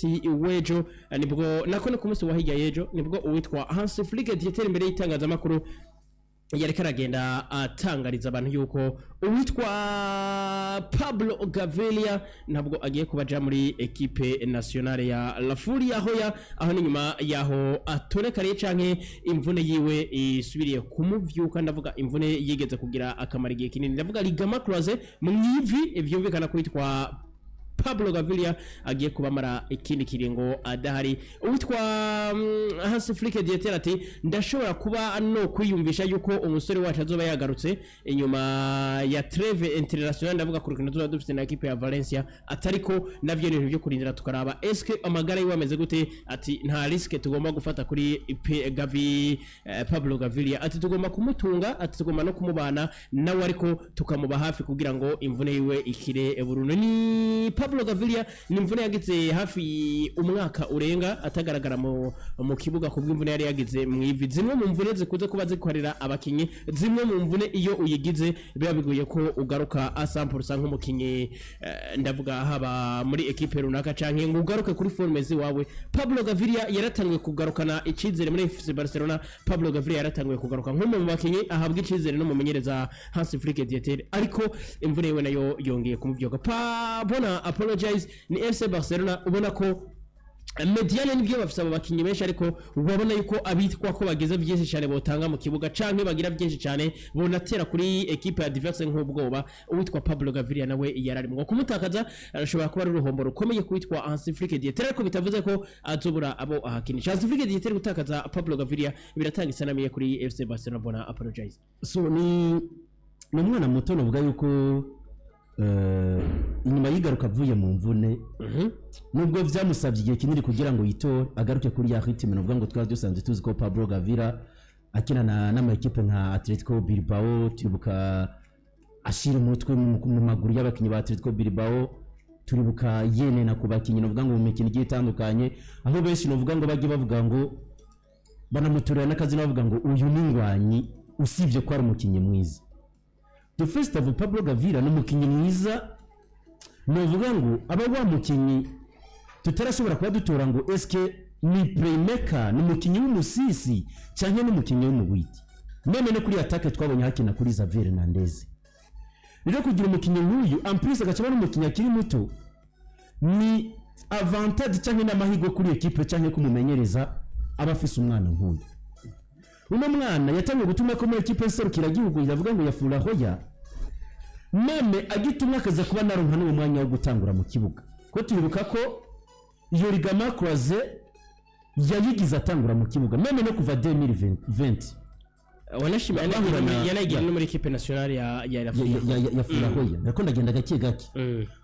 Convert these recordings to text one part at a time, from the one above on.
Munsi w'ejo nibwo, nako ni ku munsi wa hirya y'ejo, nibwo uwitwa Hans Flick Dieter imbere y'itangazamakuru yariko aragenda atangariza abantu yuko uwitwa Pablo Gaviria ntabwo agiye kubaja muri equipe nationale ya La Furia Roja. Aho ni nyuma yaho atonekariye canke imvune yiwe isubiriye kumuvyuka. Ndavuga imvune yigeze kugira akamara igihe kinini, ndavuga ligament croisé mw'ivi. Vyumvikana ko witwa Pablo Gaviria agiye kubamara ikindi kiringo adahari. Uwitwa Hans Flick Dieter ati: "Ndashobora kuba no kwiyumvisha yuko umusore wacu azoba yagarutse inyuma ya trêve internationale", ndavuga ku rukino tuzoba dufite na equipe ya Valencia, atariko navyo ni ibintu byo kurindira tukaraba eske amagara yiwe ameze gute. Ati: "Nta risque tugomba gufata kuri P Gavi, Pablo Gaviria." Ati: "Tugomba kumutunga", ati: "Tugomba no kumubana nawe, ariko tukamuba hafi kugira ngo imvune yiwe ikire burundu." Ni Pablo Gaviria, ni imvune yagize hafi umwaka urenga atagaragara mu kibuga kubw'imvune yari yagize mu ivi. Zimwe mu mvune zikunze kuba zikorera abakinyi, zimwe mu mvune iyo uyigize biba bigoye ko ugaruka à 100% nk'umukinyi, ndavuga haba muri equipe runaka canke ngo ugaruke kuri forme ziwawe. Pablo Gaviria yaratanguye kugarukana icizere muri FC Barcelona. Pablo Gaviria yaratanguye kugaruka nk'umwe mu bakinyi ahabwa icizere n'umumenyereza Hans Flick Dieter, ariko imvune yiwe nayo yongeye kumuvyuka. Pa bona apologize ni FC Barcelona. Ubona ko médiane nibyo bafise abo bakinyi benshi, ariko urabona yuko abitwa ko bageze byinshi cyane botanga mu kibuga canke bagira byinshi cyane bonatera kuri equipe adverse nk'ubwoba, uwitwa Pablo Gaviria nawe yararimwo. Kumutakaza arashobora kuba ari uruhombo rukomeye kuwitwa Hansi Flick Dieter, ariko bitavuze ko azobura abo ahakinisha. Hansi Flick Dieter gutakaza Pablo Gaviria biratanga isanamiye kuri FC Barcelona. Bona apologize. So ni umwana muto, navuga yuko inyuma yigaruka avuye mu mvune, nubwo vyamusabye igihe kinini kugira ngo yitore agaruke kuri ya rythme, navuga ngo twari dusanzwe tuzi ko Pablo Gavira akina na n'ama equipe nka Atletico Bilbao. Turibuka ashira umutwe mu maguru y'abakinyi ba Atletico Bilbao, turibuka yenena ku bakinyi, navuga ngo mu mikino igiye itandukanye, aho benshi navuga ngo bagiye bavuga ngo banamuturira n'akazina, bavuga ngo uyu ni ngwanyi usibye ko ari umukinnyi mwiza. The first of Pablo Gavira ni umukinnyi mwiza, nuvuga ngo aba wa mukinnyi tutarashobora kuba dutora ngo eske ni playmaker, ni umukinnyi w'umusisi cyangwa ni umukinnyi w'umuwiti. None no kuri attaque twabonye hakina kuri Xavier Hernandez. Rero kugira umukinnyi nk'uyu, en plus agaca aba n'umukinnyi akiri muto, ni avantage cyangwa n'amahirwe kuri ekipe cyangwa kumumenyereza aba afise umwana nk'uyu. Uno mwana yatangiye gutuma ko muri ekipe nserukiragihugu, yavuga ngo yafura hoya none agitumwa akaza kuba naronka n'uwo mwanya wo gutangura mu kibuga, ko turibuka ko iyo ligament croisé yayigize atangura mu kibuga même no kuva 2020. Wanashima Bahura yanagiye no muri equipe nationale ya ya Furahoya, nako ndagenda gake gake.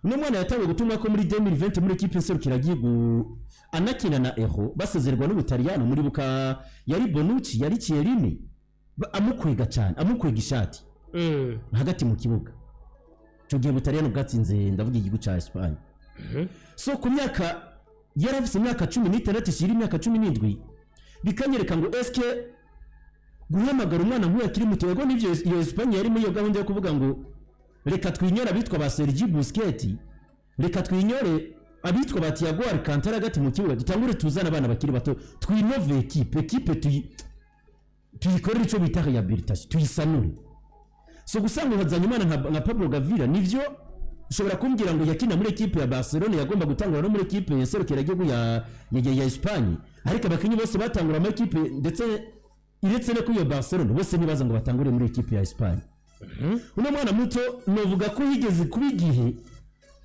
Uno mwana yatangiye gutumwa ko muri 2020 muri ekipe nserukiragihugu, anakina na Euro, basezererwa n'Ubutaliyano. Muri buka yari Bonucci, yari Chiellini, amukwega cyane, amukwega ishati hagati mu kibuga. Icyo gihe Butaliyano bwatsinze, ndavuga igihugu cya Espagne. So ku myaka yari afise, imyaka 16 ishyira imyaka 17, bikanyereka ngo eske guhamagara umwana nk'uyu akiri muto, yego nivyo, iyo Espagne yari muri iyo gahunda yo kuvuga ngo reka twinyore abitwa ba Sergi Busquets, reka twinyore abitwa ba Thiago Alcantara hagati mu kibuga, dutangure tuzane abana bakiri bato, twinove équipe tuyikorere icyo bita réhabilitation, tuyisanure. So gusanga uhazanye umwana nka Pablo Gavira, nivyo ushobora kumbwira ngo yakina muri ekipe ya Barcelona, yagomba gutangura no muri ekipe ya serukiragihugu ya Espagne, ariko abakinnyi bose batangura ama ekipe, ndetse iretse no kuri iyo Barcelona, bose ntibaza ngo batangure muri ekipe ya Espagne. Uno mwana muto novuga ko yigeze kuba igihe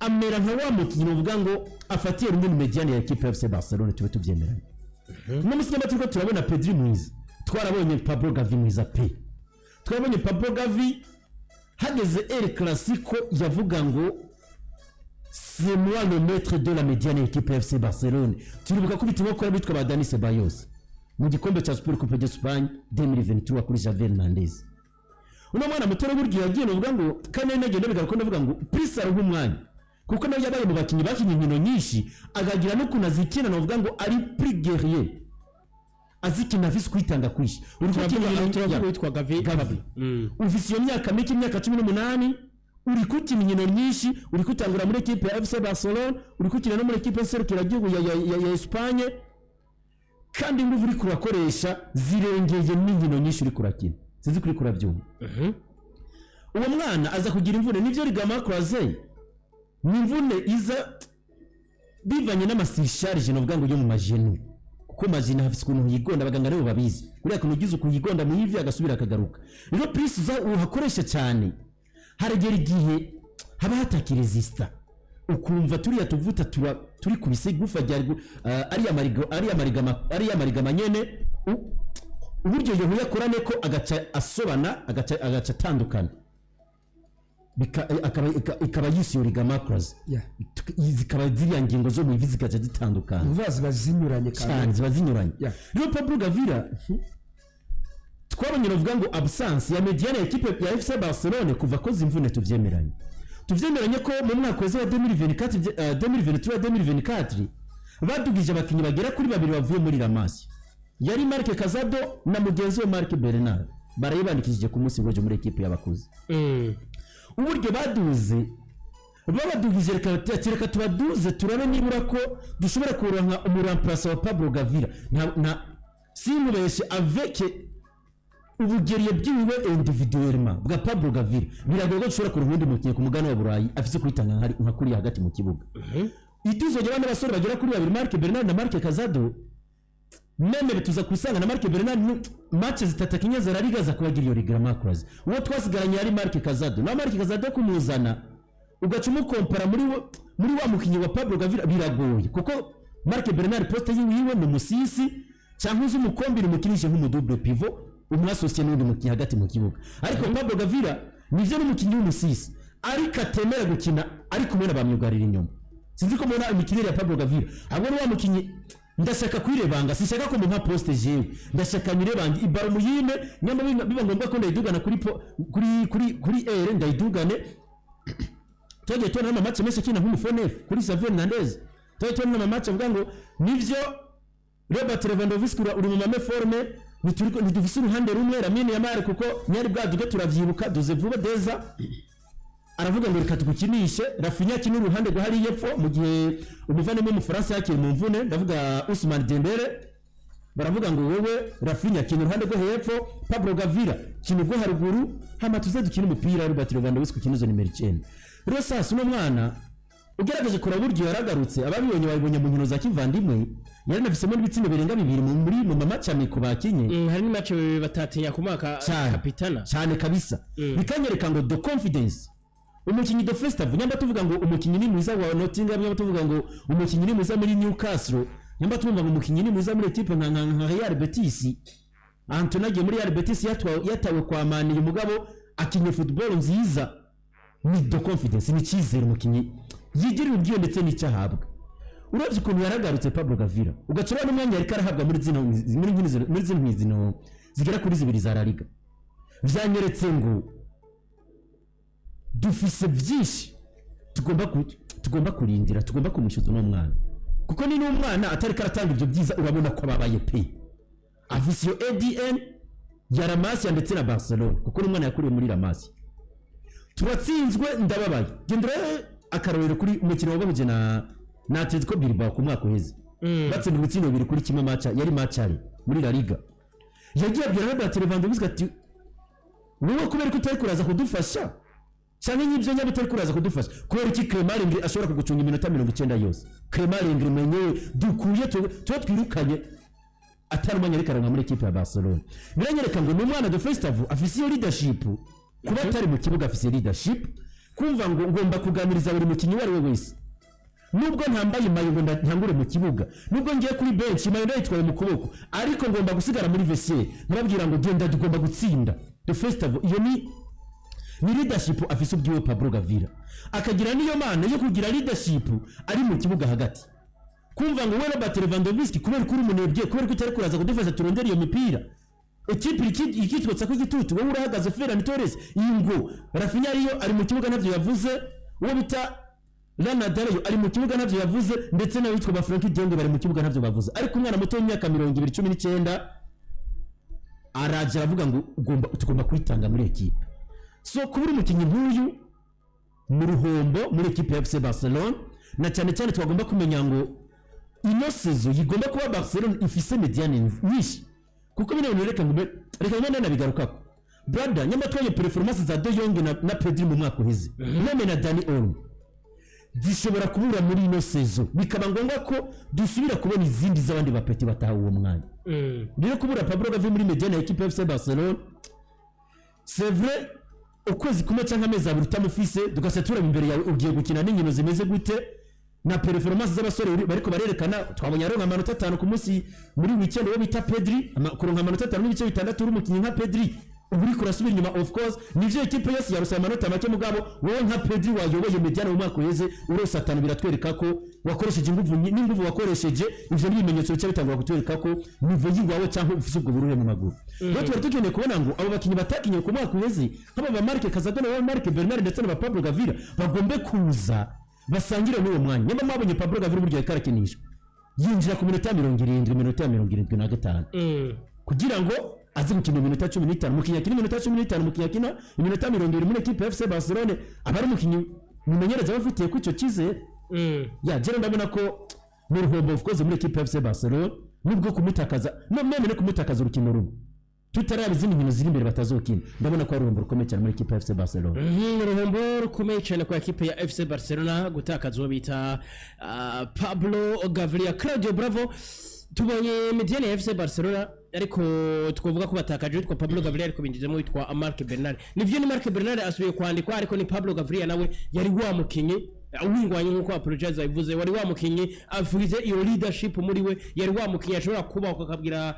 amera nka wa mukinnyi novuga ngo afatiye runini médiane ya ekipe ya FC Barcelona. Tube tubyemeranye, uno munsi nyuma turiko turabona Pedri mwiza, twarabonye Pablo Gavi mwiza pe. Twabonye Pablo Gavi hageze El Clasico yavuga ngo: "C'est moi le maître de la médiane équipe FC Barcelone." Turibuka ko bituma ko bitwa ba Dani Ceballos mu gikombe cya Super Coupe d'Espagne 2023 kuri Xavier Hernandez. Uno mwana muto burya yagiye, novuga ngo kandi nagenda bigaruka, ndavuga ngo plus aruha umwanya, kuko nawe yabaye mu bakinnyi bakinnye inkino nyinshi, akagira n'ukuntu azikina, novuga ngo ari plus guerrier, azikina afise kwitanga kwinshi. Uri gukina Turavuga inkino witwa Gavi. Gavi. Ufise iyo myaka mike, imyaka 18. Uri gukina inkino nyinshi, uri gutangura muri ekipe ya FC Barcelone, uri gukina no muri ekipe nserukiragihugu ya Espagne, kandi ingufu uri kurakoresha zirengeye n'inkino nyinshi uri kurakina. Sinzi kuri kurabyumva. Uwo mwana aza kugira imvune, nibyo, ligament croisé ni imvune iza bivanye n'ama surcharge, novuga ngo yo mu ma genoux, kuko ma genoux hafise ukuntu yigonda, abaganga rero babizi, kuriya kuntu ugize ukuntu yigonda mu ivi agasubira akagaruka. Rero plus uza uhakoresha cyane, haragera igihe haba hataki résista, ukumva turiya tuvuta tura turi ku bisigufa rya ariya ma ligaments nyene, uburyo yahuye akorane ko agaca asobana, agaca atandukana. Ikaba yise iyo ligament croisé. Zikaba ziriya ngingo zo mu ivi zigaca zitandukana. Uvuga ziba zinyuranye. Cyane. Kandi ziba zinyuranye. Rero Pablo Gavira twabonye, bavuga ngo absence ya médiane ya équipe ya FC Barcelone kuva akoze imvune. Tuvyemeranye ko mu mwaka weze wa 2024, 2023, 2024 badugije abakinnyi bagera kuri babiri bavuye muri La Masia, yari Marc Casado na mugenzi we Marc Bernal, barayibandikishije ku munsi w'ejo muri équipe y'abakuze. Uburyo baduze, babadugije, reka tubaduze turabe nibura ko dushobora kuronka umu remplaçant wa Pablo Gavira. Nta simubeshe, avec ubugeriye bwiwe individuellement bwa Pablo Gavira, biragoye ko dushobora kuronka undi mukinnyi ku mugabane wa Burayi afise kwitanga nka kuriya hagati mu kibuga. Ituzogera n'abasore bagera kuri babiri, Marc Bernard na Marc Casado. Même tuza kusanga na Marc Bernard match zitatu akinye za La Liga za kubagira iyo ligament croisé. Uwo twasigaranye yari Marc Casado, na Marc Casado kumuzana ugaca umukompara muri wa mukinnyi wa Pablo Gavira biragoye, kuko Marc Bernard poste yiwe ni umu six, cyangwa uzi umukombire umukinishe nk'umu double pivot, umu associé n'undi mukinnyi hagati mu kibuga. Ariko Pablo Gavira nivyo n'umukinnyi w'umu six, ariko atemera gukina ari kumwe na ba myugariro inyuma. Sinzi ko mubona imikinire ya Pablo Gavira. Ahubwo ni wa mukinnyi ndashaka kwirebanga, sinshaka ko mumpa poste, jewe ndashaka nyirebanga ibaro muyime, nyamba biba ngombwa ko ndayidugana kuri po, kuri kuri kuri aire ndayidugane. Twagiye tubona n'ama match menshi akina nk'umu faux neuf kuri Xavi Hernandez. Twagiye tubona n'ama match avuga ngo nivyo, Robert Lewandowski uri mu ma méforme, ntidufise uruhande rumwe. Lamine Yamal, kuko nyari bwaduge turavyibuka, duze vuba deza aravuga ngo reka tugukinishe Raphinha akina uruhande rwa hariya epfo, mu gihe umuvandimwe w'umufaransa yakiri mu mvune, ndavuga Ousmane Dembele. Baravuga ngo wewe Raphinha kina uruhande rwo hepfo, Pablo Gavira kina urwo haruguru, hama tuze dukine umupira, Robert Lewandowski ukina izo nimero 9. Rero sasa uno mwana ugerageje kuraba uburyo yaragarutse, ababibonye babibonye mu nkino za kivandimwe, yaranafisemo n'ibitsindo birenga bibiri muri mu ma match amicaux bakinye. Hari n'i match batatinya kumaka Cyane. kapitana. Cyane kabisa. Bikanyereka ngo the confidence umukinnyi de first, nyamba tuvuga ngo umukinnyi ni mwiza wa Nottingham, nyamba tuvuga ngo umukinnyi ni mwiza muri Newcastle, nyamba tuvuga ngo umukinnyi ni mwiza muri équipe nka Real Betis. Antony agiye muri Real Betis yatawe kwa Mani, umugabo akinye football nziza. Ni the confidence, ni icyizere umukinnyi yigirira ubwiyo ndetse n'icyo ahabwa. Urebye ukuntu yaragarutse Pablo Gavira, ugaca urabona n'umwanya yariko arahabwa muri zino nkino zigera kuri zibiri za La Liga, vyanyeretse ngo dufise byinshi tugomba kurindira, tugomba kumushyuza uno mwana, kuko ni n'umwana atariko aratanga ibyo byiza, urabona ko ababaye pe, afise iyo ADN ya La Masia ndetse na Barcelona, kuko ni umwana yakuriye muri La Masia. Turatsinzwe, ndababaye. Genda urebe akarorero kuri umukino wabahuje na Atletico Bilbao ku mwaka uheze, batsinda ibitsindo 2-1, match yari match aller muri La Liga. Yagiye abwira Robert Lewandowski ati: "Wowe kubera ko utari kuraza kudufasha, cyangwa nk'ibyo nyaba utari kuraza kudufasha, kubera iki Clement Lenglet ashobora kugucunga iminota 90 yose? Clement Lenglet mwenyewe dukuye tuba twirukanye atari umwanya ariko aranwa muri équipe ya Barcelona." Biranyereka ngo ni umwana de first of afise iyo leadership, kuba atari mu kibuga afise leadership, kumva ngo ngomba kuganiriza buri mukinnyi uwo ari we wese, nubwo ntambaye maillot ngo ntangure mu kibuga, nubwo ngiye kuri bench maillot ndayitwaye mu kuboko, ariko ngomba gusigara muri vestiaire nkababwira ngo genda, tugomba gutsinda. The first of iyo ni leadership afise ubwiwe Pablo Gavira, akagira niyo mana yo kugira leadership ari mu kibuga hagati, kumva ngo we Robert Lewandowski, kubera ko uri umunebwe, kubera ko utari kuraza kudufasha turondera iyo mipira, ikipe ikitwotsa ko igitutu, wowe urahagaze. Ferran Torres iyi ngo Raphinha ariyo ari mu kibuga ntavyo yavuze, uwo bita Lana Darayo ari mu kibuga ntavyo yavuze, ndetse n'abitwa ba Frenkie de Jong bari mu kibuga ntavyo bavuze. Ariko umwana muto w'imyaka 20, 19, araje aravuga ngo tugomba kwitanga muri équipe. So kuba uri umukinnyi nk'uyu Mu ruhombo muri ekipe ya FC Barcelona, na cyane cyane twagomba kumenya ngo ino saison igomba kuba Barcelona ifise médiane nyinshi, kuko bino bintu reka ngube nanabigarukako, brother. Nyamara twabonye performance za De Jong na Pedri mu mwaka uheze, none na Dani Olmo zishobora kubura muri ino saison, bikaba ngombwa ko dusubira kubona izindi z'abandi ba petits batahawe uwo mwanya. Rero kubura Pablo Gavi muri médiane ya ekipe ya FC Barcelona, c'est vrai, ukwezi kumwe cyangwa amezi 2 utamufise, tugasa turaba imbere yawe ugiye gukina n'inkino zimeze gute na performance z'abasore bariko barerekana. Twabonye aronka amanota 5 ku munsi muri weekend, uwo bita Pedri. Kuronka amanota 5.6 uri umukinnyi nka Pedri, ubu uriko urasubira inyuma. Of course, nivyo, ekipe yose yarose amanota make, mugabo wowe nka Pedri wayoboye médiane mu mwaka uheze, urose 5, biratwereka ko wakoresheje inguvu n'inguvu wakoresheje. Ivyo ni ibimenyetso bica bitangura kutwereka ko niveau yiwawe cyangwa ufise ubwo buruhe mu maguru. Rero tuba dukeneye kubona ngo abo bakinnyi batakinye ku mwaka uheze, nk'aba ba Marc Casado na ba Marc Bernal ndetse na ba Pablo Gavira, bagombe kuza basangire n'uwo mwanya. Nyamara mwabonye Pablo Gavira uburyo yariko arakinishwa, yinjira ku minota 70, minota ya 75, kugira ngo aze gukina iminota 15. Umukinnyi akina iminota 15, umukinnyi akina iminota 20 muri ekipe ya FC Barcelone, aba ari umukinnyi mumenyereza aba afitiye ko icyo cyizere. Ya jero ndabona ko mu ruhombo, of course, muri ekipe ya FC Barcelona, nubwo kumutakaza no même no kumutakaza urukino rumwe, tutaraba izindi nkino ziri imbere batazokina, ndabona ko ari uruhombo rukomeye cyane muri ekipe ya FC Barcelona. Uruhombo rukomeye cyane kwa ekipe ya FC Barcelona gutakaza uwo bita Pablo Gaviria. Claudio Bravo, tubonye médiane ya FC Barcelona, ariko twavuga ko batakaje witwa Pablo Gaviria, ariko binjizemo witwa Marc Bernal. Nivyo, ni Marc Bernal asubiye kwandikwa, ariko ni Pablo Gaviria nawe yari wa mukinyi wingwanye, nkuko Apologize yabivuze, wari wa mukinyi avuze iyo leadership muri we, yari wa mukinyi ashobora kubaho akabwira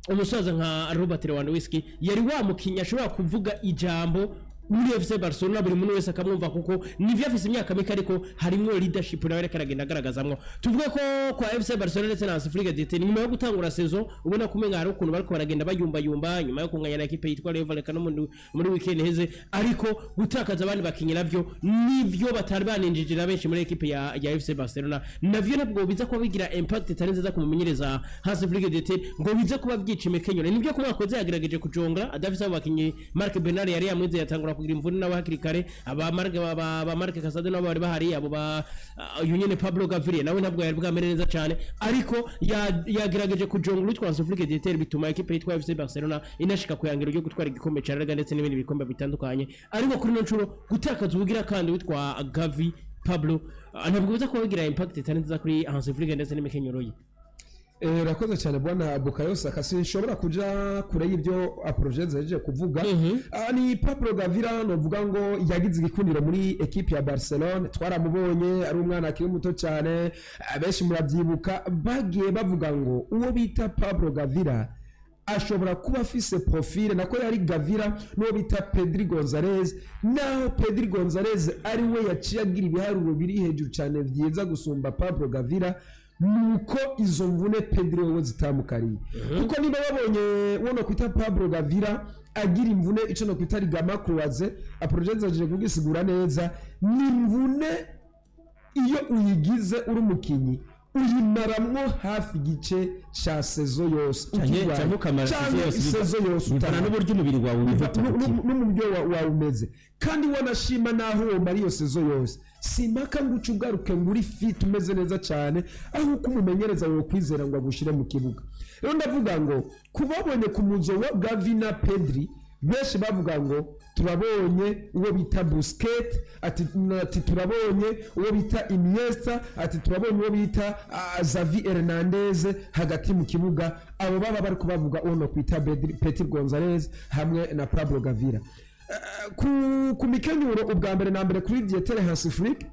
umusaza nka Robert Lewandowski, yari wa mukinyi ashobora kuvuga ijambo muri FC Barcelona buri muntu wese akamwumva, kuko nivyo afise imyaka mike, ariko harimwo leadership nawe ariko aragenda agaragazamwo. Tuvuge ko kwa FC Barcelona ndetse na Hansi Flick DT, nyuma yo gutangura saison ubona ko umenga hari ukuntu bariko baragenda bayumbayumba nyuma yo kunganya na ekipe yitwa Rayo Vallecano muri weekend heze, ariko gutakaza abandi bakinyi navyo nivyo batari baninjije na benshi muri ekipe ya FC Barcelona, navyo nabwo biza kuba bigira impact itari nziza kumumenyereza Hansi Flick DT, ngo bize kuba byica imikenyero. Nivyo, ko mwakoze yagerageje kujonga adafise abo bakinyi. Marc Bernal yari yamwize, yatangura kugira imvune nawe hakiri kare. Aba Marc ba Marc Casado nabo bari bahari, abo ba uyu nyene Pablo Gaviria nawe ntabwo yari bwamere neza cyane, ariko yagerageje kujonga witwa Hansi Flick DT, bituma ekipe yitwa FC Barcelona inashika kuyangira ryo gutwara igikombe ca La Liga ndetse n'ibindi bikombe bitandukanye. Ariko kuri ino nshuro gutakaza ubugira kandi witwa Gavi Pablo, ntabwo biza kuba bigira impact itari nziza kuri Hansi Flick ndetse n'imikenyero ye. Urakoze cyane, bwana Bukayo Saka. Sinshobora kuja kure y'ibyo Apologenze yaje kuvuga. Ni Pablo Gavira, novuga ngo yagize igikundiro muri ekipe ya Barcelone. Twaramubonye ari umwana akiri muto cyane, benshi murabyibuka, bagiye bavuga ngo uwo bita Pablo Gavira ashobora kuba afise profile nako yari Gavira n'uwo bita Pedri Gonzalez, naho Pedri Gonzalez ari we yaciye agira ibiharuro biri hejuru cyane byiza gusumba Pablo Gavira, nuko izo mvune Pedri wewe zitamukariye, kuko niba babonye wono kwita Pablo Gavira agira imvune ico no kwita ligament croisé, Apologenze aje kugisigura neza, ni imvune iyo uyigize uri umukinyi uyimaramwo hafi igice ca saison yose ukirwaye. Cyangwa ukamara Canke saison yose. Saison yose bivana utamara. N'uburyo umubiri wawe wihuta gukira. N'umubyo wawe umeze, kandi wanashima naho womara iyo saison yose, si impaka ngo uce ugaruke ngo uri fit, umeze neza cyane, aho uko umumenyereza wowe kwizera ngo agushyire mu kibuga. Rero ndavuga ngo kubabonye ku muzo wa Gavi na Pedri, benshi bavuga ngo turabonye uwo bita Busquets, ati turabonye uwo bita Iniesta, ati turabonye uwo bita Xavi Hernandez hagati mu kibuga. Abo baba bari kubavuga uwo no kwita Petit Gonzalez hamwe na Pablo Gavira. Ku mikenyuro, ubwa mbere na mbere kuri Dieter Hansi Flick,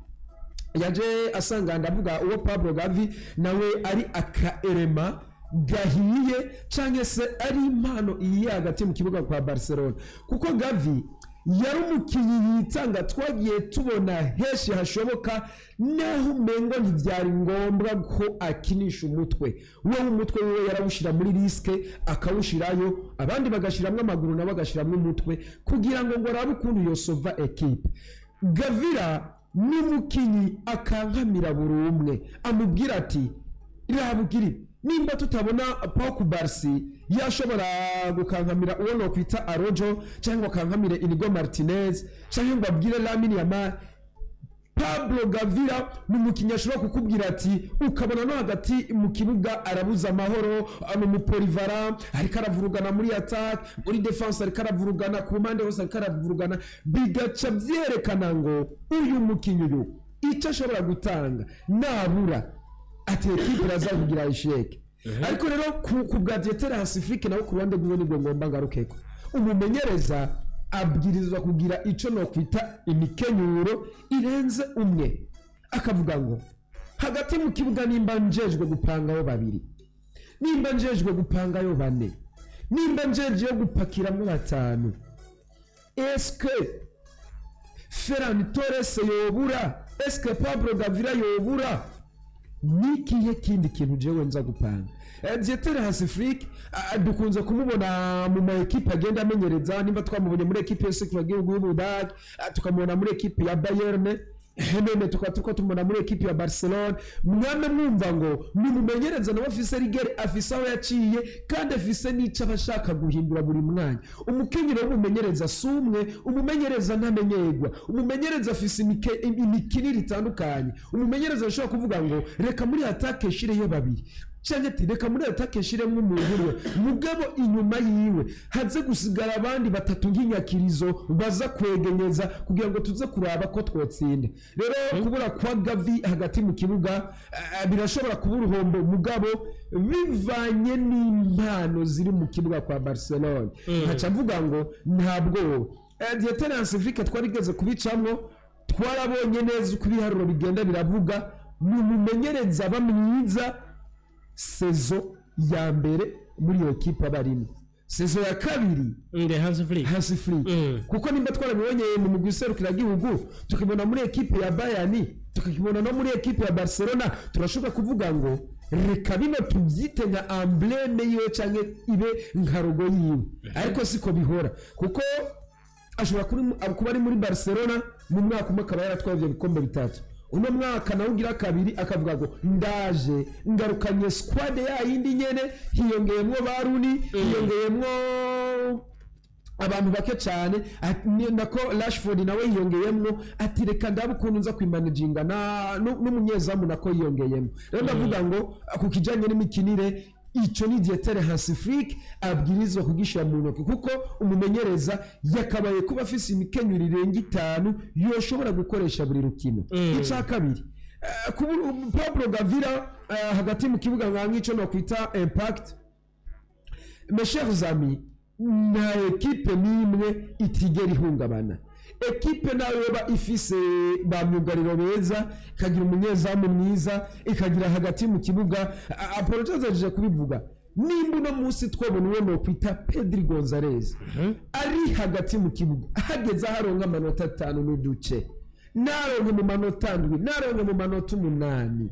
yaje asanga, ndavuga uwo Pablo Gavi nawe ari akaerema gahiye cyangwa se ari impano iyiye hagati mu kibuga kwa Barcelona, kuko Gavi yari umukinnyi yitanga, twagiye tubona henshi hashoboka, naho umengo ntibyari ngombwa ko akinisha umutwe we. Umutwe wiwe yarawushyira muri risque, akawushyirayo, abandi bagashyiramo amaguru, nabo agashyiramo umutwe kugira ngo arabe ukuntu yosova ekipe. Gavira ni umukinnyi akankamira buri umwe, amubwira ati Irabugiri nimba tutabona Pau Cubarsi yashobora gukankamira uwo nokwita Araujo, cyangwa ngo akankamire Inigo Martinez, cyangwa ngo abwire Lamine Yamal. Pablo Gavira ni umukinnyi ashobora kukubwira ati, ukabona no hagati mu kibuga arabuza amahoro, ni umu polyvalent, ariko aravurugana muri attaque, muri défense ariko aravurugana, ku mpande hose ariko aravurugana, bigaca byerekana ngo uyu mukinnyi uyu icyo ashobora gutanga nabura ati ekipe iraza kugira échec. Ariko rero ku bwa Dieter Hansi Flick nawe ku ruhande rwiwe nibwo ngomba ngarukeko. Umumenyereza abwirizwa kugira icyo nokwita imikenyuro irenze umwe, akavuga ngo hagati mu kibuga nimba njejwe gupangayo babiri, nimba njejwe gupangayo bane, nimba njejwe gupakiramo batanu, eske Ferran Torres yobura? Eske Pablo Gavira yobura? Nikihe kindi kintu jewe nza gupanga? Dieter Hansi Flick dukunze kumubona mu ma ekipe agenda amenyereza. Nimba twamubonye muri ekipe y'igihugu y'Ubudage, tukamubona muri ekipe ya Bayern, none tukaba turiko tumubona muri ekipe ya Barcelona, mwame mwumva ngo ni umumenyereza nawe afise rigueur, afise aho yaciye kandi afise n'ico aba ashaka guhindura buri mwanya. Umukenyero w'umumenyereza si umwe. Umumenyereza ntamenyerwa. Umumenyereza afise imikinire itandukanye. Umumenyereza ashobora kuvuga ngo reka muri attaque nshireyo babiri, cyangwa ati reka muri attaque nshiremo umuntu umwe, mugabo inyuma yiwe haze gusigara abandi batatu nk'inyakirizo baza kwegenyeza kugira ngo tuze kuraba ko twotsinda. Rero kubura kwa Gavi hagati mu kibuga birashobora kuba uruhombo, mugabo bivanye n'impano ziri mu kibuga kwa Barcelona nkaca mvuga ngo ntabwo Dieter Hansi Flick twarigeze kubicamwo, twarabonye neza uko ibiharuro bigenda biravuga. Ni umumenyereza aba mwiza saison ya mbere muri iyo kipe aba arimo, saison ya kabiri. Nde, Hansi Flick? Hansi Flick. Kuko nimba twarabibonye mu mugwi serukiragihugu, tukibona muri ekipe ya Bayern, tukakibona no muri ekipe ya Barcelona, turashobora kuvuga ngo reka bino tubyite nka emblème yiwe cyangwa ibe nka logo yiwe. Ariko siko bihora, kuko ashobora kuba ari muri Barcelona mu mwaka umwe akaba yaratwaye ibyo bikombe bitatu, uno mwaka nawe ugira kabiri akavuga ngo ndaje ngarukanye squad ya yindi nyene, hiyongeyemwo ba Rooney, hiyongeyemwo abantu bake cyane, nako Rashford nawe yiyongeyemwo, ati reka ndabe ukuntu nza kwimanaginga n'umunyezamu nako yiyongeyemo. Rero ndavuga ngo ku kijyanye n'imikinire, icyo ni Dieter Hansi Flick abwirizwa kugishyira mu ntoki, kuko umumenyereza yakabaye kuba afise imikenyero irenga itanu yoshobora gukoresha buri rukino. Icya kabiri, kuba Pablo Gavira hagati mu kibuga nka nk'icyo nokwita impact, mes chers amis, nta ekipe n'imwe itigera ihungabana. Ekipe nayo yoba ifise ba myugariro beza, ikagira umunyezamu mwiza, ikagira hagati mu kibuga, Apologize kubivuga, nimba uno munsi twabona uwo nokwita Pedri Gonzalez ari hagati mu kibuga, hageze aho aronka amanota 5 n'uduce, naronke mu manota 7, naronke mu manota 8,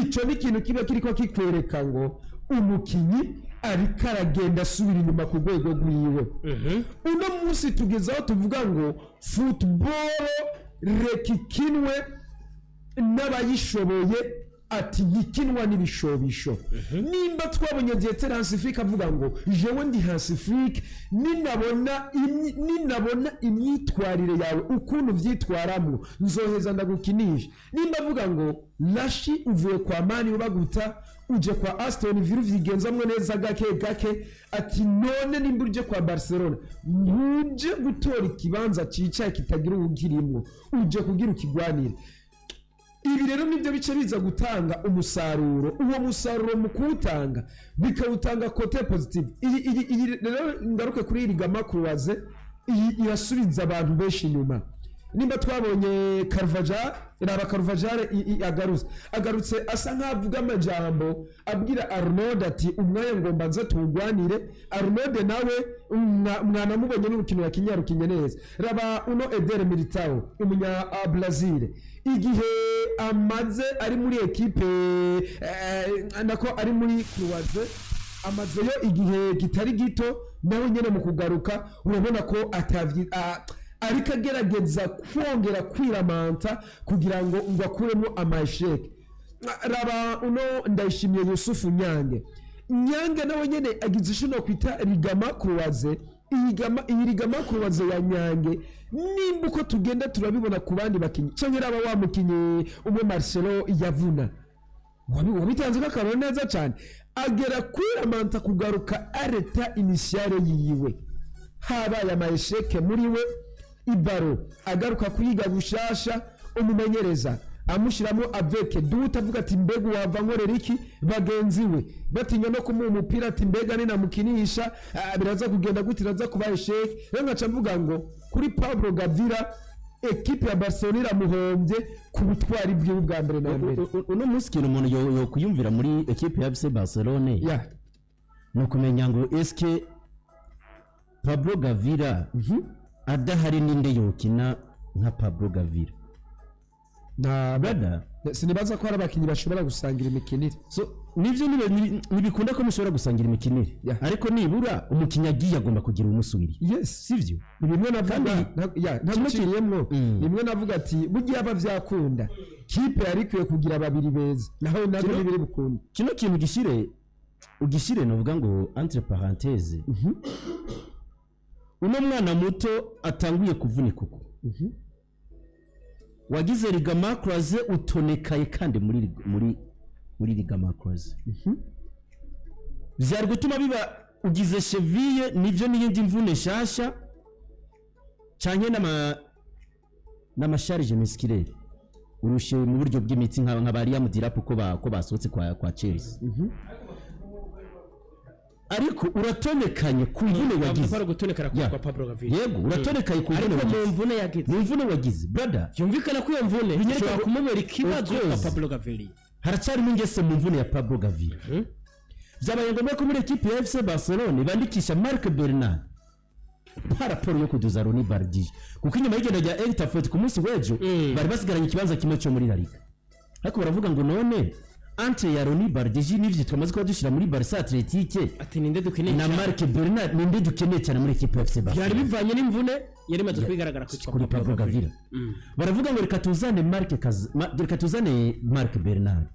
icyo ni ikintu kiba kiriko kikwereka ngo umukinyi ariko aragenda asubira inyuma ku rwego rwiwe. Uno munsi tugeze aho tuvuga ngo football reka ikinwe n'abayishoboye, ati ntikinwa n'ibishobisho. Nimba twabonye Dieter Hansi Flick avuga ngo jewe ndi Hansi Flick, ninabona imyitwarire yawe ukuntu uvyitwaramo nzoheza ndagukinisha, nimba avuga ngo Rashi uvuye kwa Mani ubaguta uje kwa Aston Villa uvyigenzamwo neza gake gake, ati none nimba uje kwa Barcelona ntuje gutora ikibanza cicaye kitagira uwukirimwo, uje kugira ukigwanire. Ibi rero nibyo bice biza gutanga umusaruro. Uwo musaruro mu kuwutanga bikawutanga côté positive. Iyi rero ngaruke kuri iri ligament croisé, iyi irasubiza abantu benshi inyuma. Nimba twabonye Carvajal, raba Carvajal agarutse asa nk'avuga amajambo abwira Arnold ati umwanya ngomba nze tuwugwanire. Arnold nawe mwanamubonye n'urukino yakinye, yarukinye neza. Raba uno Eder Militao, umunya Brazil, igihe amaze ari muri ekipe, nako ari muri Croatie, amazeyo igihe kitari gito, nawe nyene mu kugaruka urabona ko atavyi ariko agerageza kongera kwiramanta kugira ngo akuremo amasheke. Raba uno Ndayishimiye Yusufu Nyange. Nyange nawe nyene agize isho no kwita ligament croisé. Iyi ligament croisé ya Nyange, nimba uko tugenda turabibona ku bandi bakinyi, canke raba wa mukinyi umwe Marcelo yavuna, wabitanze ko neza cyane, agera kwiramanta kugaruka à l'état initial yiwe, habaye ama échecs muri we. Ibaro agaruka kuyiga bushasha, umumenyereza amushyiramo avec doute, avuga ati: "Mbega wava nkorera iki?" Bagenzi we batinya no kumuha umupira, ati: "Mbega ninamukinisha biraza kugenda gute? Iraza kuba échec." Rero nkaca mvuga ngo kuri Pablo Gavira, ekipe ya Barcelona iramuhombye ku butwari bwiwe bwa mbere na mbere. Uno munsi ikintu umuntu yokwiyumvira muri ekipe ya FC Barcelone ni ukumenya ngo eske Pablo Gavira adahari, ninde yokina nka Pablo Gavira? Na brother. Sinibaza ko hari abakinnyi bashobora gusangira imikinire. So nivyo, ntibikunda ko mushobora gusangira imikinire, ariko nibura umukinnyi agiye agomba kugira umusubiri, sivyo? Ni bimwe navuga. Kandi- Ya, ntaguciriyemwo. Rimwe navuga ati burya aba vyakunda, kipe yari ikwiye kugira babiri beza, naho nabyo ntibiri bukunda. Kino kintu ugishire novuga ngo entre parenthèse, uno mwana muto atanguye kuvunika uko, wagize ligament croisé, utonekaye kandi muri ligament croisé, byari gutuma biba ugize cheville, nivyo, n'iyindi mvune nshasha canke n'ama charges musculaires, urushe mu buryo bw'imitsi, nka ba Liam Delap ko basohotse kwa Chelsea, ariko uratonekanye ku mvune Bavuga ko wagize. ari ugutonekara kwa Pablo Gavira. Yego, uratonekaye ku mvune Ariko mu wagize. mvune yagize. Mu mvune wagize, brother. Byumvikana ko iyo mvune Binyereka ishobora kumubera ikibazo Of kwa course. Pablo Gavira. Haracyarimo ingese mu mvune ya Pablo Gavira. Byabaye ngombwa ko muri ekipe ya FC Barcelone bandikisha Marc Bernal par rapport yo kuduza Roony Bardghji, kuko inyuma y'igenda rya Eric Tafot ku munsi w'ejo bari basigaranye ikibanza kimwe cyo muri La Liga, ariko baravuga ngo none entre ya Roony Bardghji n'ivyo twamaze kuba dushyira muri Barca Athletic Ati ninde dukeneye na cyane? Marc Bernal, ninde dukeneye cyane muri ekipe ya FC Byari Barcelona? bivanye n'imvune yari imaze kwigaragara kwitwa Kuri Pablo Gavira, baravuga ngo reka tuzane Marc Bernal.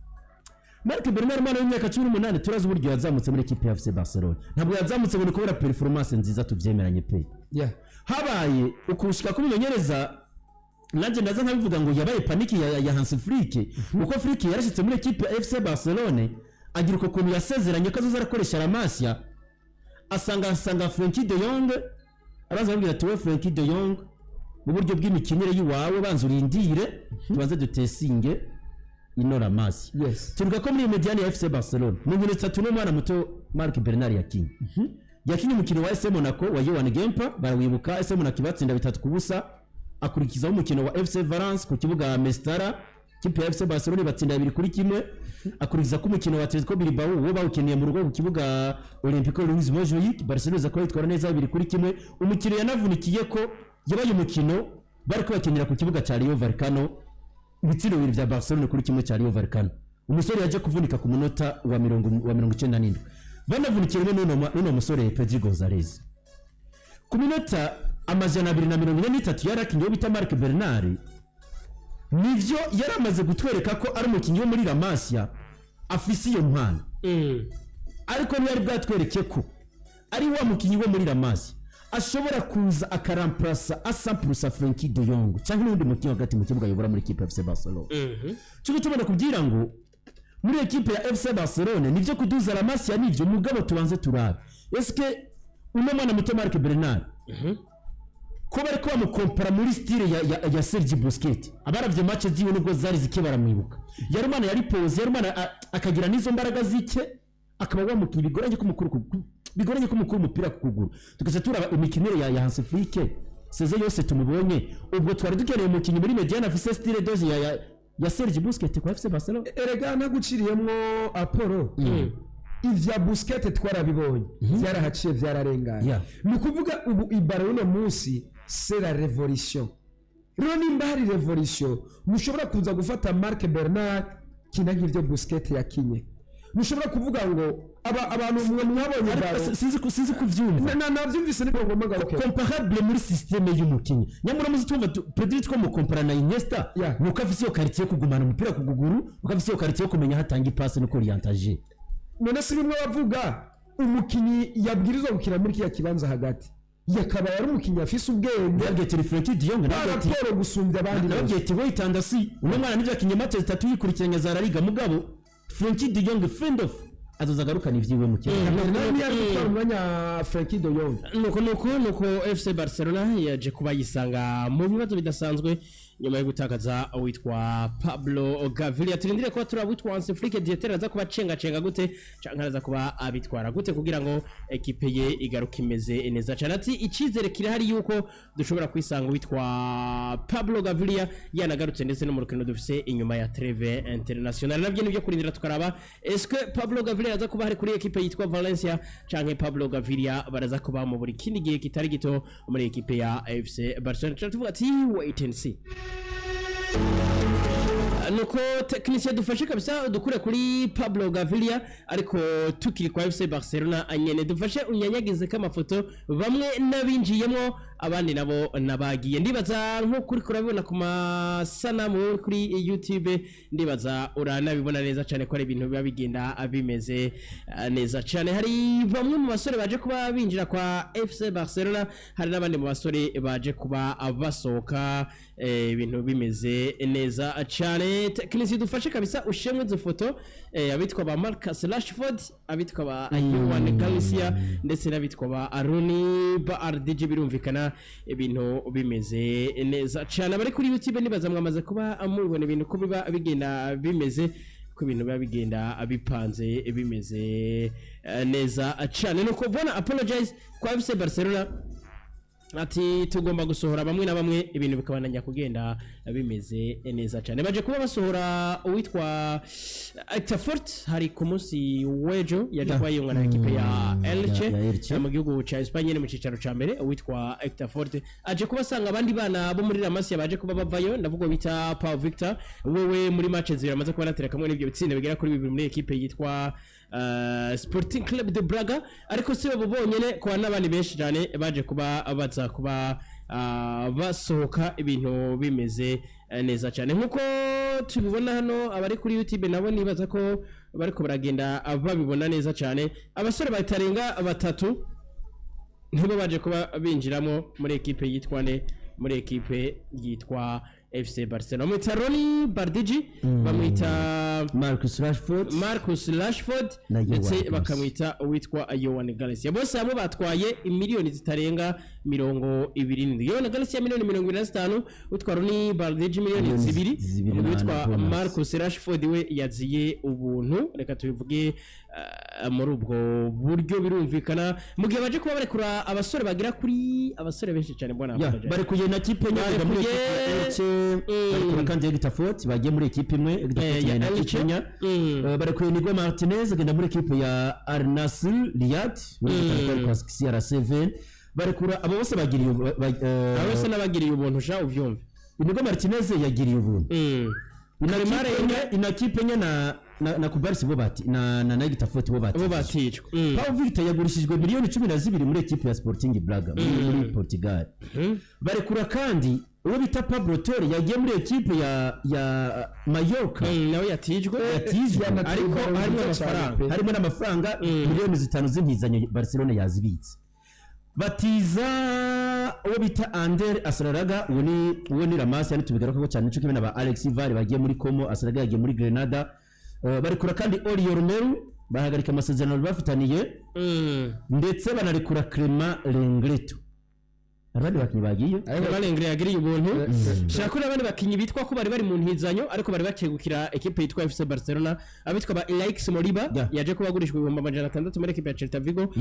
Marc Bernal, umwana w'imyaka 18, turazi uburyo yazamutse muri ekipe ya FC Barcelona. Ntabwo yazamutse ngo ni kubera performance nziza, tubyemeranye pe. Habaye ukushika kubimenyereza, nanjye ndaza nkabivuga ngo yabaye panique ya Hansi Flick, kuko Flick yarashyitse muri ekipe ya FC Barcelone agira uko kuntu yasezeranye ko azoza arakoresha La Masia, asanga Frenkie de Jong, araza arabwira ati: "We Frenkie de Jong, mu buryo bw'imikinire y'iwawe, banza urindire tubanze dutesinge ino La Masia." Tuvuga ko muri iyi médiane ya FC Barcelona mu nkino zitatu n'umwana muto Marc Bernal yakinye umukino wa AS Monaco wa Joan Gamper, barawibuka, AS Monaco ibatsinda 3-0, akurikizaho umukino wa FC Valence ku kibuga Mestalla, kipe ya FC Barcelona ibatsinda 2-1, akurikiza ko umukino wa Atletico Bilbao wo bawukiniye mu rugo ku kibuga Olympico Luis Montjuic, Barcelona iza kuba yitwara neza 2-1. Umukino yanavunikiye ko yabaye umukino bari kubakinira ku kibuga cya Rayo Vallecano, ibitsindo bibiri bya Barcelona kuri kimwe cya Rayo Vallecano. Umusore yaje kuvunika ku munota wa 97, banavunikiye rimwe n'uno musore Pedri Gonzalez. Ku minota 243 yarakinye, uwo bita Marc Bernal, nivyo yari amaze gutwereka ko ari umukinnyi wo muri La Masia afise iyo mpano, ariko ntiyari bwatwereke ko ari wa mukinnyi wo muri La Masia ashobora kuza akaramplasa asampurusa Frenkie de Jong cyangwa n'undi mukinnyi hagati mu kibuga ayobora muri ekipe ya FC Barcelona. Cyo gituma kubwira ngo muri ekipe ya FC Barcelone, nivyo kuduza La Masia nivyo, mugabo tubanze turabe eske uno mwana muto Marc Bernal, ko bari ko bamukompara muri style ya Sergi Busquets, abaravye match ziwe nubwo zari zike baramwibuka, yari umwana yari posé, yari umwana akagira n'izo mbaraga zike, akaba wamukinnyi bigoranye ko mukuru umupira ku kuguru. Tugaca turaba imikinire ya Hansi Flick saison yose tumubonye, ubwo twari dukeneye umukinnyi muri médiane afise style de jeu ya Sergi Busquets kwa FC Barcelona. Erega ntaguciriyemwo Apollo, ivya Busquets twarabibonye, byarahaciye, byararenganye. Ni ukuvuga ubu ibara y'uno munsi c'est la révolution. Rero nimba hari révolution, mushobora kuza gufata Marc Bernard kina nk'ivyo Busquets yakinye. Ntushobora kuvuga ngo abantu mwe mwabonye ballon. Sinzi kuvyumva. Navyumvise, nibwo ngomba ngaruke. Comparable muri système y'umukinyi, nyamara muzi tumva Pedri two mukompara na Iniesta, nuko afise iyo qualité yo kugumana umupira ku kuguru, nuko afise iyo qualité yo kumenya aho atanga ipasi no orientage. None si bimwe bavuga, umukinyi yabwirizwa gukina muri kiriya kibanza hagati yakaba yari umukinyi afise ubwenge Yabwiye ati Frenkie de Jong, nabwiye ati raporo gusumbya abandi bose. Nabwiye ati wait and see, uno mwana nivyo akinye match zitatu yikurikiranya za La Liga, mugabo Frenkie de Jong friend of azoza agarukana ivyiwe mu kibuga. Nawe ntiyari gutwara umwanya Frenkie de Jong. Nuko FC Barcelona yaje kuba yisanga mu bibazo bidasanzwe nyuma yo gutakaza uwitwa Pablo Gaviria. Turindire kuba turaba witwa Hansi Flick Dieter aza kuba cenga gute canke araza kuba abitwara gute kugira ngo ekipe ye igaruke imeze neza cyane. Ati icyizere kirahari yuko dushobora kwisanga witwa Pablo Gaviria yanagarutse, ndetse no mu rukino dufise inyuma ya trêve internationale. Navyo nibyo kurindira tukaraba, est-ce que Pablo Gaviria aza kuba hari kuri ekipe yitwa Valencia, canke Pablo Gaviria baraza kuba mu buri kindi gihe kitari gito muri ekipe ya FC Barcelona. Tuvuga ati wait and see. Nuko technicien dufashe kabisa dukure kuri Pablo Gaviria, ariko tukiri kwa FC Barcelona nyene, dufashe unyanyagize k'amafoto bamwe n'abinjiyemo, abandi nabo nabagiye. Ndibaza nko kuri kurabibona ku masanamu kuri YouTube, ndibaza uranabibona neza cyane ko ari ibintu biba bigenda bimeze neza cyane. Hari bamwe mu basore baje kuba binjira kwa FC Barcelona, hari n'abandi mu basore baje kuba basohoka, ibintu bimeze neza cyane. Technicien dufashe kabisa ushemwe izo foto, abitwa ba Marcus Rashford, abitwa ba Joan Garcia, ndetse n'abitwa ba Roony Bardghji. Birumvikana ibintu bimeze neza cyane. Abari kuri YouTube nibaza mwamaze kuba mubibona ibintu ko biba bigenda bimeze, ko ibintu biba bigenda bipanze bimeze neza cyane. Nuko bona apologize kwa FC Barcelona, ati tugomba gusohora bamwe na bamwe, ibintu bikabandanya kugenda bimeze neza cyane. Baje kuba basohora uwitwa Fort hari ku munsi w'ejo, yaje kuba yungana na ekipe ya Elche ya Elche. mu gihugu cya Espagne mu cicaro ca mbere. Uwitwa Hector Fort aje kuba asanga abandi bana bo muri La Masia baje kuba bavayo, ndavuga bita Pau Victor, wewe muri match zibiri amaze kuba anatera kamwe n'ibyo bitsinda bigera kuri bibiri muri ekipe yitwa Sporting Club de Braga. Ariko si bo bonyene, kuba n'abandi benshi cyane baje kuba baza kuba basohoka, ibintu bimeze neza cyane nkuko tubibona hano. Abari kuri YouTube nabo nibaza ko bariko baragenda babibona neza cyane. Abasore batarenga batatu nibo baje kuba binjiramo muri ekipe yitwa ne, muri ekipe yitwa FC Barcelona. Bamwita Roony Bardghji, bamwita Marcus Rashford, Marcus Rashford na Joan ndetse Garcia. Bakamwita uwitwa Joan Garcia. Bose hamwe batwaye miliyoni zitarenga 27. Joan Garcia miliyoni 25, witwa Roony Bardghji miliyoni Miliyoni 2, 2 na witwa bonus. Marcus Rashford we yaziye ubuntu, reka tubivuge muri ubwo buryo. Birumvikana mu gihe baje kuba barekura abasore bagera kuri abasore benshi cyane, bwana Ya, Apologize. barekuye na kipe enye bajya muri Barekuye- ekipe ya Elche, barekura kandi Hector Fort bagiye muri ekipe imwe, Hector Fort ya na Elche. ekipe enye. Barekuye Nigo Martinez agenda muri ekipe ya Al Nassr Riyadh muri kwa CR7. Barekura abo bose bagiriye Abo bose n'abagiriye ubuntu sha uvyumve. Inigo Martinez yagiriye ubuntu. Ina Karimare kipe enye, ina kipe enye na Cubarsi bo bati na Hector Fort bo bati bo baticwa. Pau Victor yagurishijwe miliyoni 12 muri ekipe ya Sporting Braga muri Portugal. Barekura kandi uwo bita Pablo Torre yagiye muri ekipe ya Mallorca. Nawe yatijwe. Yatijwe. Ariko harimo amafaranga. Harimo n'amafaranga miliyoni 5 z'intizanyo Barcelona yazibitse. Batiza uwo bita Ander Arasuaga, uwo ni La Masia, ntitubigarukaho cyane, nico kimwe na ba Alex Ivar bagiye muri Como, Arasuaga yagiye muri Grenada. Barekura kandi Oriol Romeu, bahagarika amasezerano bari bafitaniye, ndetse banarekura Clement Lenglet. Abandi bakinnyi bagiye Clement Lenglet yagiriye ubuntu. Shaka kuri abandi bakinnyi bitwa ko bari bari mu ntizanyo ariko bari bakegukira ekipe yitwa FC Barcelona, abitwa ba Ilaix Moriba yaje kuba agurishwa 600,000 muri ekipe ya Celta Vigo.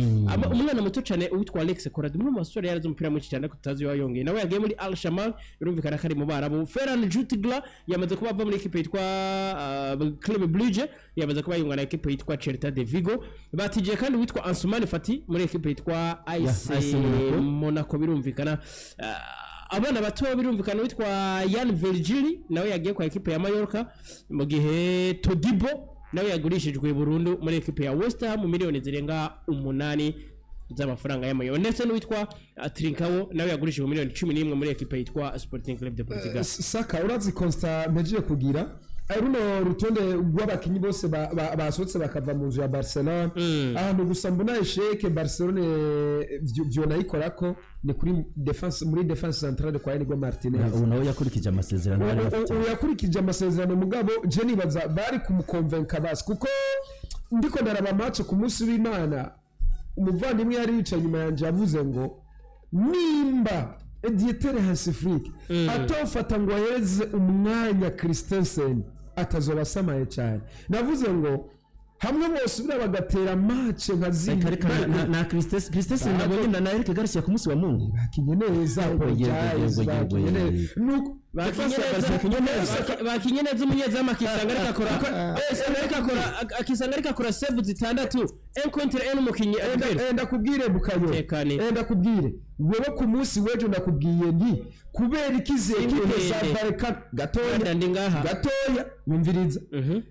Umwana muto cyane uwitwa Alex Corrado, umwe mu basore yarazi umupira mwinshi cyane ariko tutazi iyo yongeye, nawe yagiye muri Al Shamal, birumvikana ko ari mu Barabu. Ferran Jutgla yamaze kuba ava muri ekipe yitwa Club Brugge, yamaze kuba yungana na ekipe yitwa Celta de Vigo. Batije kandi uwitwa Ansoumane Fati muri ekipe yitwa AS AS Monaco. Monaco. Birumvikana abana bato, birumvikana witwa Yan Virgili nawe yagiye kwa ekipe ya Mallorca, mu gihe Todibo Nawe yagurishijwe burundu muri ekipe ya West Ham, miliyoni zirenga 8 z'amafaranga y'amayero, ndetse n'uwitwa Trincao nawe yagurishijwe miliyoni 11 muri ekipe yitwa Sporting Club de Portugal. Saka, urazi constat mpejeje kugira. Runo rutonde rw'abakinyi bose basohotse bakava mu nzu ya Barcelona, ahantu gusa mbona échec Barcelona vyonayikorako ni kuri défense, muri défense centrale kwa Inigo Martinez. Ubu nawe yakurikije amasezerano bari bafite. Ubu yakurikije amasezerano, mugabo je nibaza bari kumukonvenka basi, kuko ndiko ndaraba match ku munsi w'Imana, umuvandimwe yari yicaye inyuma yanjye yavuze ngo nimba Dieter Hansi Flick atofata ngo ahereze umwanya Christensen, atazoba asamaye cyane. Navuze ngo hamwe bose buriya bagatera match nka Reka reka, na Christensen nabonye na Eric Garcia ku munsi wa Mungu. Bakinye neza. Yego, yego, Guys, yego, bakinye yego, neza. yego. Bakinye neza. Bakinye neza. Bakinye neza, umunyezamu akisanga ariko akora akisanga ariko akora save zitandatu, un contre un, umukinyi Albert. Ndakubwire Bukayo. Tekane. Ndakubwire wewe, ku munsi w'ejo ndakubwiye nti kubera iki izi ekipe za Sinkende. Barca gatoya Wenda ndi ngaha. gatoya, nyumviriza.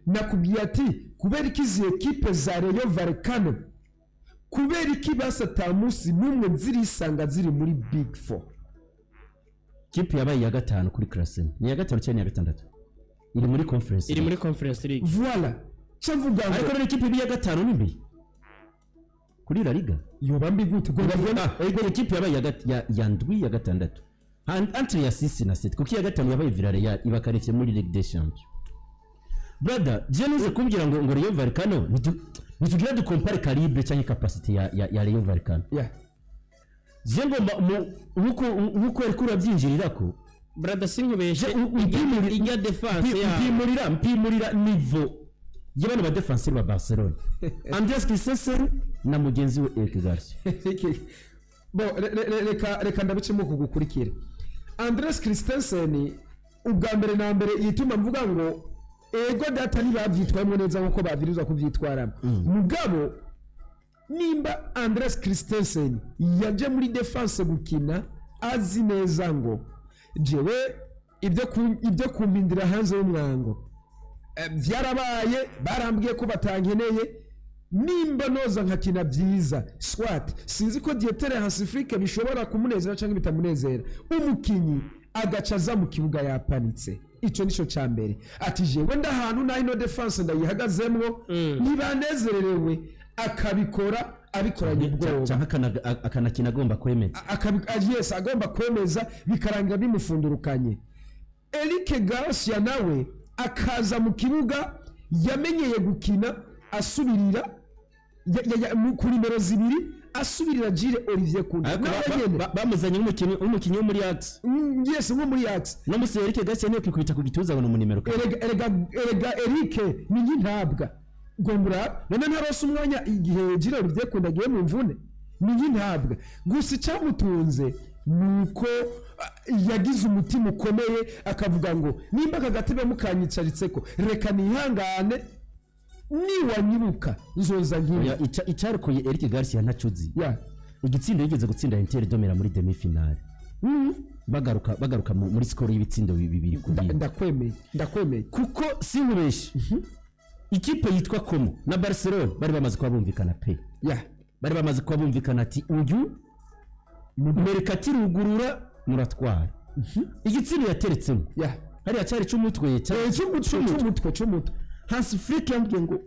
Nakubwiye ati kubera iki izi ekipe za Rayo Vallecano, kubera iki basa ata munsi n'umwe zirisanga ziri muri Big Four? Kipe yabaye iya gatanu kuri classement, ni iya gatanu cyangwa ni iya gatandatu, iri muri Conference. Iri muri Conference League. Voilà, cyo mvuga ngo Ariko rero ikipe iri iya gatanu ni mbi kuri La Liga? Yoba mbi gute? Ngo babona Ego, ikipe yabaye ya ndwi, ya gatandatu, entre ya six na sept, kuko iya gatanu yabaye Villarreal, iba qualifié muri Ligue des Champions. Brother, je nuze kumbwira ngo Rayo Vallecano, ntitugira dukompare calibre cyangwa capacité ya Rayo Vallecano. Je ngomba nkuko ariko urabyinjirira ko Brother, sinkubeshe, Je- ijya défense ya mpimurira niveau y'abana ba défenseur ba Barcelona, Andreas Christensen na mugenzi we Eric Garcia. Bo reka ndabicemo kugukurikira. Andres Christensen, ubwa mbere na mbere yituma mvuga ngo ego data, ntibabyitwayemo neza nkuko babwirizwa kubyitwaramo. Mugabo nimba Andres Christensen yaje muri défense gukina azi neza ngo jewe ibyo kumpindira hanze y'umwango byarabaye, barambwiye ko batankeneye, nimba noza nkakina byiza swat, sinzi ko Dieter Hansi Flick bishobora kumunezera cyangwa bitamunezera, umukinyi agaca aza mu kibuga yapanitse. Icyo nico cya mbere, ati jewe ndahantu naho ino défense ndayihagazemwo, ntibanezererewe, akabikora abikoranye ubwoba. Cyangwa akanakina agomba kwemeza. Yes, agomba kwemeza, bikarangira bimufundurukanye. Eric Garcia nawe akaza mu kibuga yamenyeye gukina asubirira ku nimero zibiri, asubirira Jules Olivier Koundé. Ariko Nawe nyene. bamuzanye nk'umukinnyi wo muri axe. Yes, nko muri axe. No musi Eric Garcia niyo kwikubita ku gituza ngo ni umunimero kabiri. Erega Eric ni nk'intabwa gombura, none ntarose umwanya igihe Jules Olivier Koundé agiye mu mvune, ni nk'intabwa gusa. Icyamutunze ni uko yagize umutima ukomeye, akavuga ngo nimba aka gatebe mukanyicaritseko, reka nihangane, niwanyibuka nzoza nkina. Oya, icarukuye Eric Garcia ntacuzi. Ya. Igitsindo yigeze gutsinda Inter de Milan muri demi finale, bagaruka muri score y'ibitsindo 2-2. Ndakwemeye, ndakwemeye. Kuko sinkubeshe, ikipe yitwa Como na Barcelona bari bamaze kuba bumvikana pe. Bari bamaze kuba bumvikana ati uyu mercato irugurura muratwara. Igitsindo yateretsemo hariya cyari cy'umutwe. Cy'umutwe, cy'umutwe, cy'umutwe. Hansi Flick yambwiye ngo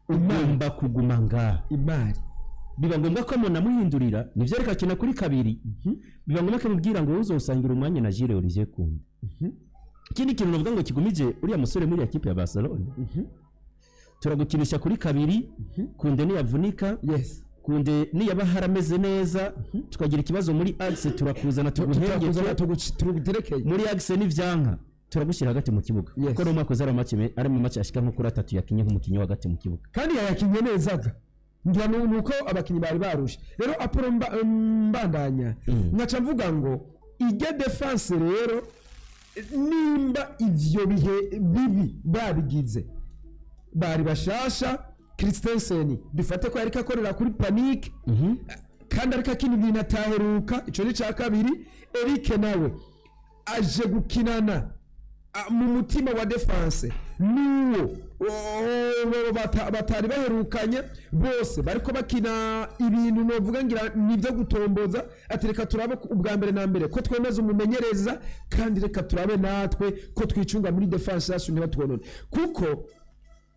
ugomba kuguma ngaha. Imari. Biba ngombwa ko munamuhindurira, nivyo, reka akina kuri kabiri. Biba ngombwa ko amubwira ngo uzosangira umwanya na Jules Olivier Koundé. Ikindi kintu navuga ngo kigumije uriya musore muri ya kipe ya Barcelona, turagukinisha kuri kabiri, Koundé niyavunika, Koundé niyaba harameze neza, tukagira ikibazo muri axe, turakuzana turakuzana tuguhengeke. Tuguterekeye. Muri axe n'ivyanka, turagushyira hagati mu kibuga. Kuko n'umwaka uza ari mu match ashika nko kuri atatu yakinye nk'umukinnyi wo hagati mu kibuga. Kandi yayakinye neza ga, ngira ni uko abakinnyi bari barushe. Rero apolo mbandanya nkaca mvuga ngo ijya défense rero, nimba ivyo bihe bibi babigize bari bashasha, Christensen dufate ko yariko akorera kuri panique kandi ariko akina ibintu ataheruka, ico ni ca kabiri. Eric nawe aje gukinana mu mutima wa défense. n'uwo batari baherukanye, bose bariko bakina ibintu novuga ngira nibyo gutomboza, ati reka turabe ubwa mbere na mbere ko twemeza umumenyereza, kandi reka turabe natwe ko twicunga muri défense yacu ntibatwonone, kuko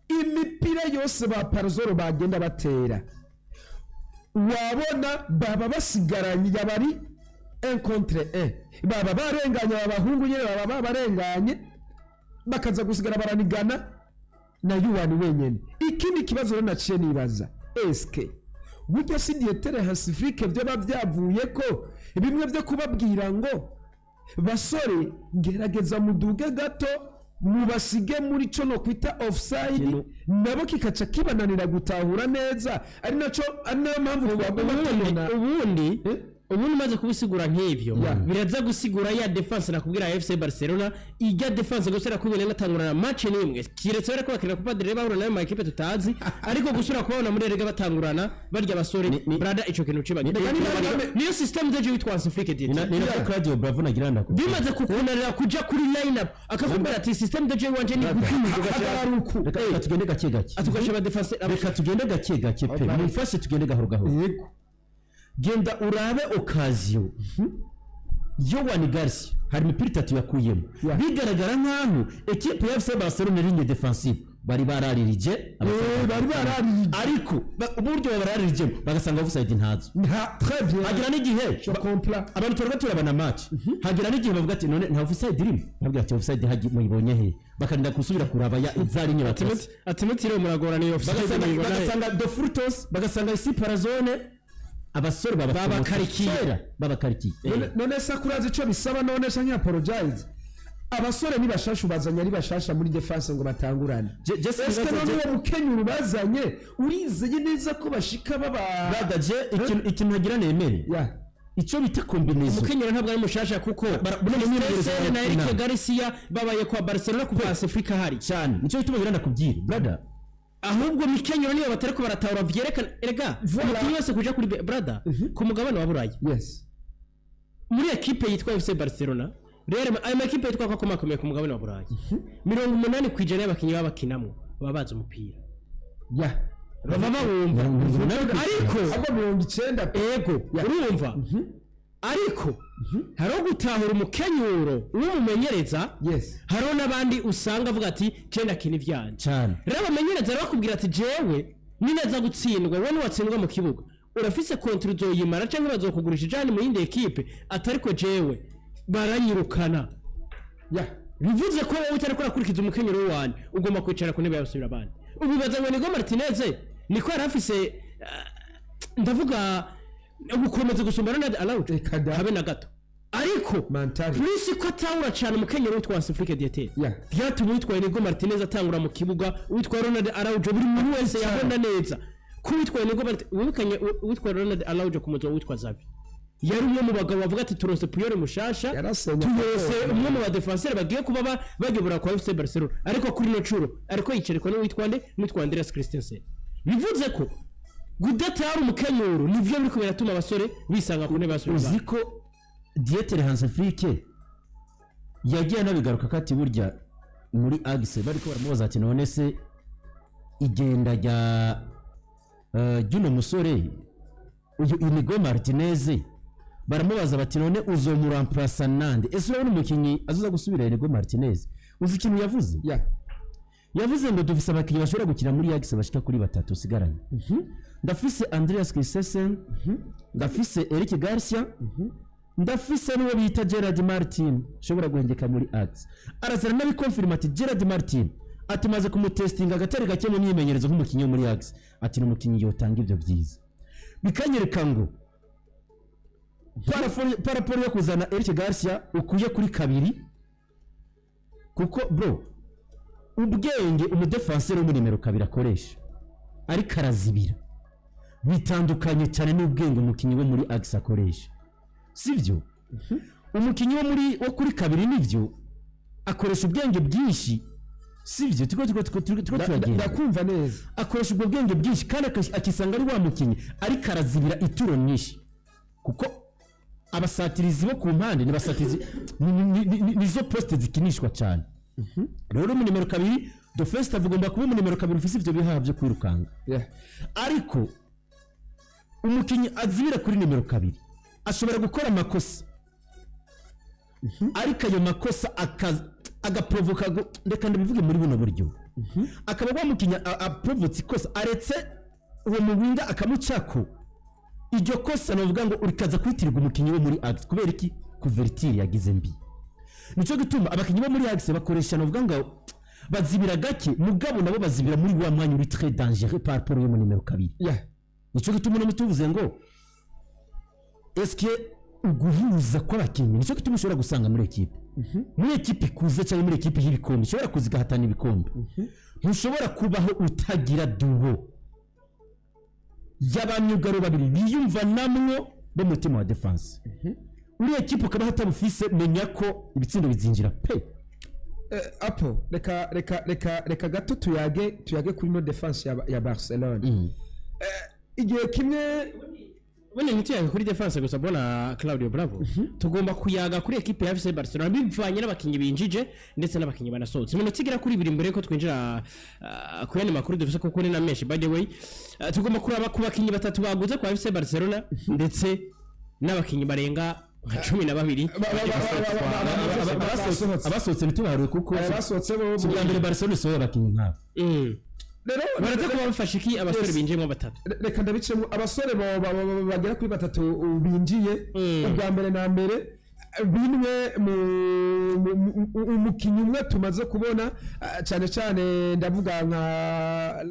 imipira yose ba Parzoro bagenda batera, wabona baba basigaranye, yaba ari 1 contre 1, baba barenganye aba bahungu nyine, baba babarenganye, bakaza gusigara baranigana na Yuwani wenyene. Ikindi kibazo rero naciye nibaza: eske burya si Dieter Hansi Flick byoba byavuye ko bimwe byo kubabwira ngo basore, gerageza muduge gato, mubasige muri cyo no kwita offside, nabo kikaca kibananira gutahura neza, ari naco, ari nayo mpamvu twagomba tubona? Ubundi Eh? ubundi umaze kubisigura nk'ivyo, biraza gusigura ya défense nakubwira ya FC Barcelona, ijya défense gusubira kubona inatangurana match n'imwe, kiretse bariko bakina Copa del Rey bahura nayo ma équipe tutazi, ariko gusubira kubabona muri Liga batangurana barya basore, brada, ico kintu cibagira niyo système de jeu witwa Hansi Flick Dieter. Ni nako Claudio Bravo nagira ndako. Bimaze kukunanira kuja kuri line up, akakubwira ati système de jeu wanje ni gukinisha. Hagarara uku. Reka tugende gake gake. Atugasha ba défense. Reka tugende gake gake pe, mumfashe tugende gahoro gahoro. Genda urabe occasion Yohani Garcia, hari imipira itatu yakuyemo, bigaragara nkaho ekipe ya FC Barcelona ligne défensive bari bararirije. Bari bararirije. Ariko uburyo bararirijemo bagasanga offside ntazo. Nta, très bien. Hagira n'igihe Je comprends. abantu turaba turabana match, hagira n'igihe bavuga ati none nta offside irimo, babwira ati offside muyibonye he? Bakarinda gusubira kuraba ya za ligne batase. Ati mutire muragora niyo offside muyibona he? Bagasanga de frutos, bagasanga isi parazone, abasore Babakarikiye. Kera babakarikiye. None se kurazi ico bisaba? None se apologize, abasore ni bashasha, ubazanye ari bashasha muri défense ngo batangurane. Je Eske sinibaza none uwo mukenyuro bazanye, urizeye neza ko bashika baba Brother, je ikintu ntagira nemere, icyo bita combinaison. Mukenyero ntabwo ari mushasha, kuko buno mu myimenyerezo Christensen na barakina. Eric Garcia babaye kwa Barcelona kuva Afrika hari. Cyane, nicyo gituma ngira ndakubwira, brother. Ahubwo mikenyero niyo batariko baratahura, vyerekana erega umukinnyi wese kuja kuri brother ku mugabane wa Burayi, muri ekipe yitwa FC Barcelona rero, ayo makipe yitwa ko akomakomeye ku mugabane wa Burayi, 80% y'abakinnyi baba bakinamwo baba bazi umupira, baba bawumva. 80%. Ariko ahubwo 90. Ego, urumva, ariko hariho gutahura umukenyuro w'umumenyereza, hariho n'abandi usanga avuga ati je ndakina ivyanje. Rero abamenyereza rero bakubwira ati jewe nineza gutsindwa, wowe niwatsindwa mu kibuga urafise contrat, uzoyimara canke bazokugurisha ijani mu yindi ekipe, atariko jewe baranyirukana. Bivuze ko wowe utariko urakurikiza umukenyero wanjye, ugomba kwicara ku ntebe y'abasubira abandi. Ubu bibaza ngo Nigo Martinez niko yari afise ndavuga ugukomeza gusumba Ronald Araujo? Reka da. Habe na gato. Ariko Mentally. plus ko atahura cyane umukenyero witwa Hansi Flick Dieter, byatumye uwitwa Inigo Martinez atangura mu kibuga uwitwa Ronald Araujo. Buri muntu wese yabona neza ko uwitwa Inigo Martinez, wibukanye uwitwa Ronald Araujo ku muzo witwa Xavi, yari umwe mu bagabo bavuga ati turose Puyol mushasha, Yarasenye. turose umwe mu badefenseur bagiye kuba bayobora kwa FC Barcelona. Ariko kuri ino curo ariko yicarikwa n'uwitwa nde? N'uwitwa Andreas Christensen. Bivuze ko kudatara umukenyuro nivyo biriko biratuma abasore bisanga ku ntebe basubira. Uzi ko Dieter Hansi Flick yagiye anabigaruka ko ati burya muri axe, bariko baramubaza ati none se igenda rya ry'uno musore uyu Inigo Martinez, baramubaza bati none uzomuramplasa nande? Ese urabona umukinnyi azoza gusubira Inigo Martinez? Uzi ikintu yavuze? Yavuze ngo dufise abakinnyi bashobora gukina muri axe bashika kuri batatu usigaranye: ndafise Andreas Christensen, ndafise Eric Garcia, ndafise n'uwo bita Gerard Martin ushobora guhengeka muri axe. Arazana n'abikonfirma ati Gerard Martin, ati maze kumutestinga agatari gake mu myimenyerezo nk'umukinnyi wo muri axe, ati ni umukinnyi yotanga ibyo byiza. Bikanyereka ngo par rapport yo kuzana Eric Garcia ukuye kuri kabiri, kuko bro, ubwenge umudefanseri wo muri nimero 2 akoresha ariko arazibira bitandukanye cyane n'ubwenge umukinnyi wo muri axe akoresha, sibyo? Umukinnyi wo muri wo kuri kabiri nibyo akoresha ubwenge bwinshi, sibyo? Turiko turagenda. Ndakumva neza. Akoresha ubwo bwenge bwinshi kandi akisanga ari wa mukinnyi ariko arazibira ituro nyinshi, kuko abasatirizi bo ku mpande ni basatirizi, nizo poste zikinishwa cyane. Rero mu nimero 2 De first agomba kuba umunimero 2 ufise ivyo bihaha byo kwirukanga. Ariko umukinnyi azibira kuri nimero 2 ashobora gukora amakosa, ariko ayo makosa agaprovoka reka ndabivuge muri buno buryo, akaba wa mukinnyi aprovotse ikosa, aretse uwo muwinga akamucako, iryo kosa navuga ngo urikaza kwitirirwa umukinnyi wo muri axe. Kubera iki? Couverture yagize mbi. Nicyo gituma abakinnyi bo muri axe bakoresha, navuga ngo bazibira gake, mugabo nabo bazibira muri wa mwanya uri très dangereux par rapport yo mu nimero 2. Nicyo gituma uno tuvuze ngo eske uguhuza kw'abakinnyi, nicyo gituma ushobora gusanga muri ekipe ikuze cyangwa muri ekipe y'ibikombe ishobora kuza igahatana ibikombe, ntushobora kubaho utagira duo y'abamyugaro babiri biyumvanamwo bo mu mutima wa défense. Uri ekipe ukaba hatabufise, menya ko ibitsindo bizinjira pe. Apo reka gato tuyage kuri no défense ya Barcelona. Igihe kimwe Ubundi ntituyaga kuri défense gusa, bona Claudio Bravo, tugomba kuyaga kuri ekipe ya FC Barcelona bivanye n'abakinnyi binjije ndetse n'abakinnyi banasohotse. Iminota igera kuri 2 mbere yuko twinjira ku yandi makuru dufise, kuko ni na menshi by the way. Tugomba kuraba ku bakinnyi batatu baguze kwa FC Barcelona ndetse n'abakinnyi barenga nka 12. Basohotse. Abasohotse ntitubaharuye kuko Basohotse bo si ubwa mbere Barcelona isohoye abakinnyi nk'abo. Rero Baraza kuba bafashe iki abasore binjiyemo batatu? Reka ndabicemo. Abasore bagera kuri batatu binjiye, ubwa mbere na mbere bimwe mu umukinnyi umwe tumaze kubona, cyane cyane ndavuga nka